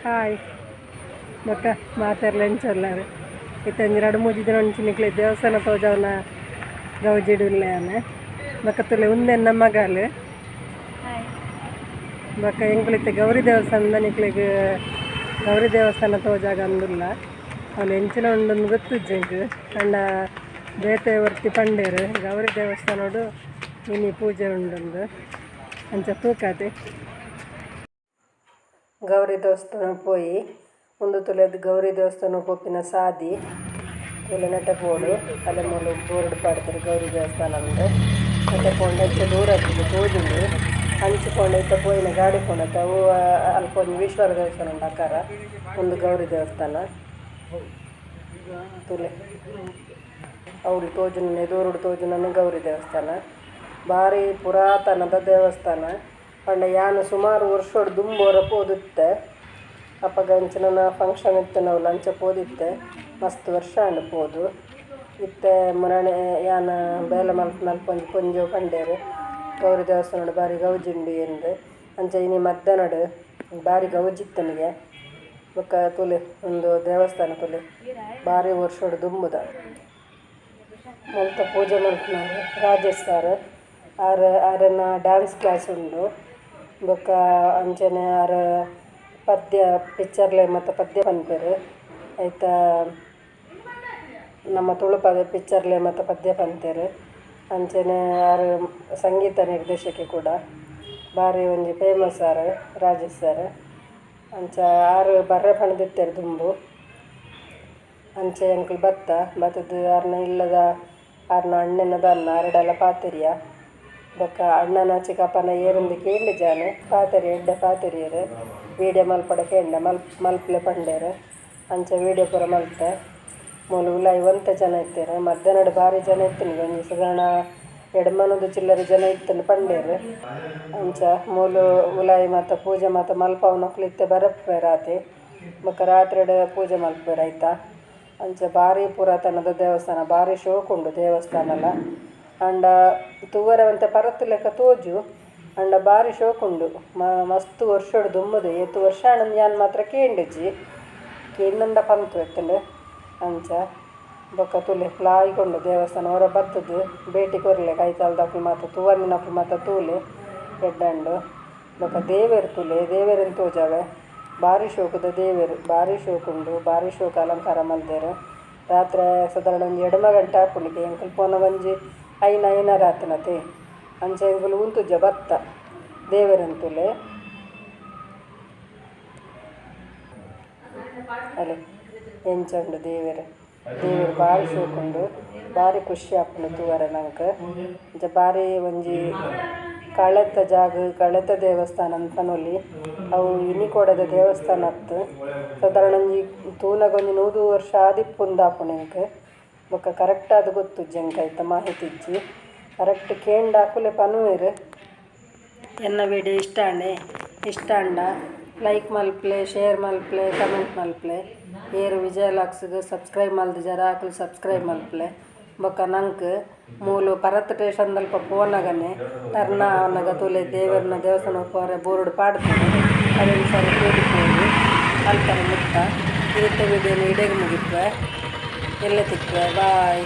Hi ಬೊಕ್ಕ ಮಾತೆರ್ಲ ಎಂಚೊಲ್ಲೆರ್ ಇತ್ತೆ ಒಂಜಿ ರಡ್ಡ್ ಮೂಜಿ ದಿನ ಒಂಚಿ ನಿಕ್ಲೆ ದೇವಸ್ಥಾನ ತೋಜಾವುನ ಗೌಜಿಡ್ ಉಲ್ಲೆ ಯಾನ್. ಬೊಕ್ಕ ತೂಲೆ ಉಂದೆನ್ನ ಮಗಲ್. ಹಾಯ್. ಬೊಕ್ಕ ಎಂಕುಲು ಇತ್ತೆ ಗೌರಿ ದೇವಸ್ಥಾನದ ನಿಕ್ಲೆಗ್ ಗೌರಿ ದೇವಸ್ಥಾನ ತೋಜಾಗ ಅಂದುಲ್ಲ. ಅವ್ಲು ಎಂಚಿನ ಉಂಡುಂದು ಗೊತ್ತುಜ್ಜಿ ಎಂಕ್. ಆಂಡ ಬೇತೆ ಒರ್ತಿ ಪಂಡೆರ್ ಗೌರಿ ದೇವಸ್ಥಾನಡು ಇನಿ ಪೂಜೆ ಉಂಡುಂದು. ಅಂಚ ತೂಕಾತೆ. ಗೌರಿ ದೇವಸ್ಥಾನ ಪೋಯಿ ಉಂದು ತೂಲೆ ಗೌರಿ ದೇವಸ್ಥಾನ ಪೋಪಿನ ಸಾದಿ. ತೂಲೆ ನೆಟೆ ಪೋಡು ಅಲೆ ಮೂಲು ಬೋರ್ಡ್ ಪಾಡ್ದೆರ್ ಗೌರಿ ದೇವಸ್ಥಾನ ಅಂದ್. ನೆಟೆ ಪೋಂಡ ಇತ್ತೆ ದೂರ ಆಪುಂಡು ತೋಜುಂಡು. ಅಂಚಿ ಪೋಂಡ ಇತ್ತೆ ಪೋಯಿನ ಗಾಡಿ ಪೋಂಡತೆ ಅವು ಅಲ್ಪ ಒಂಜಿ ಈಶ್ವರ ದೇವಸ್ಥಾನ ಉಂಡು ಅಕಾರ. ಉಂದು ಗೌರಿ ದೇವಸ್ಥಾನ. ತೂಲೆ ಅವ್ಲು ತೋಜುನ ದೂರಡ್ ತೋಜುನನೆ ಗೌರಿ ದೇವಸ್ಥಾನ. ಬಾರಿ ಪುರಾತನದ ದೇವಸ್ಥಾನ. ಪಂಡ ಯಾನ್ ಸುಮಾರು ವರ್ಷೊಡು ದುಂಬು ಒರ ಪೋದಿತ್ತೆ. ಅಪಗ ಅಂಚಿನ ಫಂಕ್ಷನ್ ಇತ್ತಿನವ್ಲು ಅಂಚ ಪೋದಿತ್ತೆ. ಮಸ್ತ್ ವರ್ಷ ಆಂಡ್ ಪೋದು. ಇತ್ತೆ ಮುರಾನಿ ಯಾನ್ ಬೇಲೆ ಮಲ್ಪುನಲ್ಪ ಒಂಜಿ ಪೊಂಜೋವು ಪಂಡೆರ್ ಗೌರಿ ದೇವಸ್ಥಾನಡ್ ಬಾರಿ ಗೌಜಿ ಉಂಡು ಇಂದ್. ಅಂಚ ಇನಿ ಮಧ್ಯಾಹ್ನಡ್ ಬಾರಿ ಗೌಜಿ ಇತ್ತುಂಡುಗೆ. ಬೊಕ್ಕ ತೂಲೆ ಉಂದು ದೇವಸ್ಥಾನ ತೂಲೆ ಬಾರಿ ವರ್ಷೊಡು ದುಂಬುದ. ಮುಲ್ತ ಪೂಜೆ ಮನ್ಪುನರ್ ರಾಜೇಶ್ ಸರ್. ಆರ್ ಆರೆನ ಡ್ಯಾನ್ಸ್ ಕ್ಲಾಸ್ ಉಂಡು. ಬೊಕ್ಕ ಅಂಚನೆ ಆರ್ ಪದ್ಯ ಪಿಕ್ಚರ್‌ಲೆ ಮಾತ ಪದ್ಯ ಪನ್ಪೆರ್. ಐತ ನಮ್ಮ ತುಳು ಪದ ಪಿಕ್ಚರ್‌ಲೆ ಮಾತ ಪದ್ಯ ಪಂತೆರ್. ಅಂಚನೆ ಆರ್ ಸಂಗೀತ ನಿರ್ದೇಶಕೆ ಕೂಡ. ಬಾರಿ ಒಂಜಿ ಫೇಮಸ್ ಆರ್ ರಾಜೇಶ್ ಸರ್. ಅಂಚ ಆರ್ ಬರ್ರೆ ಪಂದಿತ್ತೆರ್ ದುಂಬು. ಅಂಚ ಎಂಕುಲು ಬತ್ತ ಬತ್ತುದು ಆರ್ನ ಇಲ್ಲದ ಆರ್ನ ಅಣ್ಣನ ದಾನ್ನ ಆರೆಡಲ ಪಾತೆರಿಯ. ಬೊಕ್ಕ ಅಣ್ಣನ ಚಿಕ್ಕಪ್ಪನ ಏರುಂದು ಕೇಂಡಿಜಾನೆ ಪಾತೆರಿಯೆರ್ ಎಡ್ಡೆ ಪಾತೆರಿಯೆರ್. ವೀಡಿಯೋ ಮಲ್ಪಡ ಕೇಂಡೆ ಮಲ್ಪುಲೆ ಪಂಡೆರ್. ಅಂಚ ವೀಡಿಯೋ ಪೂರ ಮಲ್ತೆ. ಮೂಲು ಉಲಾಯಿ ಒಂತೆ ಜನ ಇತ್ತೆರ್. ಮಧ್ಯಾಹ್ನಡ್ ಬಾರಿ ಜನ ಇತ್ತಿನಿ ಒಂಜಿ ಸಾಧಾರಣ ಎಡ್ಮನೂದು ಚಿಲ್ಲರೆ ಜನ ಇತ್ತುಂಡು ಪಂಡೆರ್. ಅಂಚ ಮೂಲು ಉಲಾಯಿ ಮಾತ ಪೂಜೆ ಮಾತ ಮಲ್ಪಾವುನಕುಲು ಇತ್ತೆ ಬರಪುವೆರ್ ಆತೆ. ಬೊಕ್ಕ ರಾತ್ರೆಡ್ ಪೂಜೆ ಮಲ್ಪುವೆರ್ ಐತ. ಅಂಚ ಬಾರಿ ಪುರಾತನದ ದೇವಸ್ಥಾನ ಬಾರಿ ಶೋಕುಂಡು ದೇವಸ್ಥಾನಲ. ಆಂಡ ತೂವರೆ ಒಂತೆ ಪರತ್ ಲೆಕ ತೋಜು. ಆಂಡ ಬಾರಿ ಶೋಕುಂಡು. ಮಸ್ತ್ ವರ್ಷೊಡು ದುಂಬುದ ಏತ್ ವರ್ಷ ಆಂಡ್ ಯಾನ್ ಮಾತ್ರ ಕೇಂಡಿಜಿ. ಕೇಂದ್ಂಡ ಪನ್ಪೆತ್ತುಂಡು ಅಂಚ ಬೊಕ್ಕ ತೂಲೆ ಲಾಯ್ಕ್ ಉಂಡು ದೇವಸ್ಥಾನ ಒರ ಬತ್ತುದು ಭೇಟಿ ಕೊರ್ಲೆ ಕೈತಲ್ದಕುಲು ಮಾತ ತೂವಂದಿನಕುಲು ಮಾತ ತೂಲೆ ಎಡ್ಡೆ ಉಂಡು. ಬೊಕ್ಕ ದೇವೆರ್ ತೂಲೆ ದೇವೆರೆನ್ ತೋಜಾವೆ. ಬಾರಿ ಶೋಕುದ ದೇವೆರ್ ಬಾರಿ ಶೋಕುಂಡು ಬಾರಿ ಶೋಕು ಅಲಂಕಾರ ಮಲ್ದೆರ್. ರಾತ್ರೆ ಸಾಧಾರಣ ಒಂಜಿ ಎಡ್ಮ ಗಂಟೆ ಆಪುಂಡು ಎಂಕುಲು ಪೋನಗ ಒಂಜಿ ಐನ್ ಐನರೆ ಆತುಂಡತೆ. ಅಂಚ ಎಂಕುಲು ಉಂತುಜ ಬತ್ತ ದೇವೆರೆನ್ ತೂಲೆ. ಅಲೆ ಎಂಚ ಉಂಡು ದೇವೆರ್. ದೇವೆರ್ ಬಾರಿ ಶೋಕುಂಡು ಬಾರಿ ಖುಷಿ ಆಪುಂಡು ತೂವರೆ ನಂಕ್. ಅಂಚ ಬಾರಿ ಒಂಜಿ ಕಳೆತ ಜಾಗ ಕಳೆತ ದೇವಸ್ಥಾನ ಅಂದ್ ಪನೊಲಿ. ಅವು ಇನಿಕೋಡೆದ ದೇವಸ್ಥಾನ ಅತ್ತ್. ಸಾಧಾರಣ ಒಂಜಿ ತೂನಗ ಒಂಜಿ 100 ವರ್ಷ ಆದಿಪ್ಪುಂದು ಆಪುಂಡು ಎಂಕ್. ಬೊಕ್ಕ ಕರೆಕ್ಟ್ ಆದ್ ಗೊತ್ತುಜ್ಜಿ ಎಂಕ್ ಐತ ಮಾಹಿತಿ ಇಜ್ಜಿ. ಕರೆಕ್ಟ್ ಕೇಂಡ ಅಕುಲೆ ಪನುವೆರ್. ಎನ್ನ ವಿಡಿಯೋ ಇಷ್ಟ ಆಂಡೆ ಇಷ್ಟ ಆಂಡ ಲೈಕ್ ಮಲ್ಪುಲೆ, ಶೇರ್ ಮಲ್ಪುಲೆ, ಕಮೆಂಟ್ ಮಲ್ಪುಲೆ. ಏರ್ ವಿಜಯ ಲಾಕ್ಸ್‌ಗ್ ಸಬ್ಸ್ಕ್ರೈಬ್ ಮಲ್ದಿಜರ ಅಕುಲು ಸಬ್ಸ್ಕ್ರೈಬ್ ಮಲ್ಪುಲೆ. ಬೊಕ್ಕ ನಂಕ್ ಮೂಲು ಪರತ್ ಸ್ಟೇಷನ್ ದಲ್ಪ ಪೋನಗನೆ ಟರ್ನ್ ಆನಗ ತೂಲೆ ದೇವೆರ್ನ ದೇವಸ್ಥಾನ ಪೋರೆ ಬೋರ್ಡ್ ಪಾಡ್ದೆರ್ ಅವೆನ್ ಸರಿ ತೂದು ಪೋಲಿ ಅಲ್ಪನೆ ಮುಟ್ಟ. ಇನಿತ ವಿಡಿಯೋನು ಇಡೆಗ್ ಮುಗಿಪುವೆ. ಎಲ್ಲೆ ತಿಕ್ಕುವೆ ಬಾಯ್.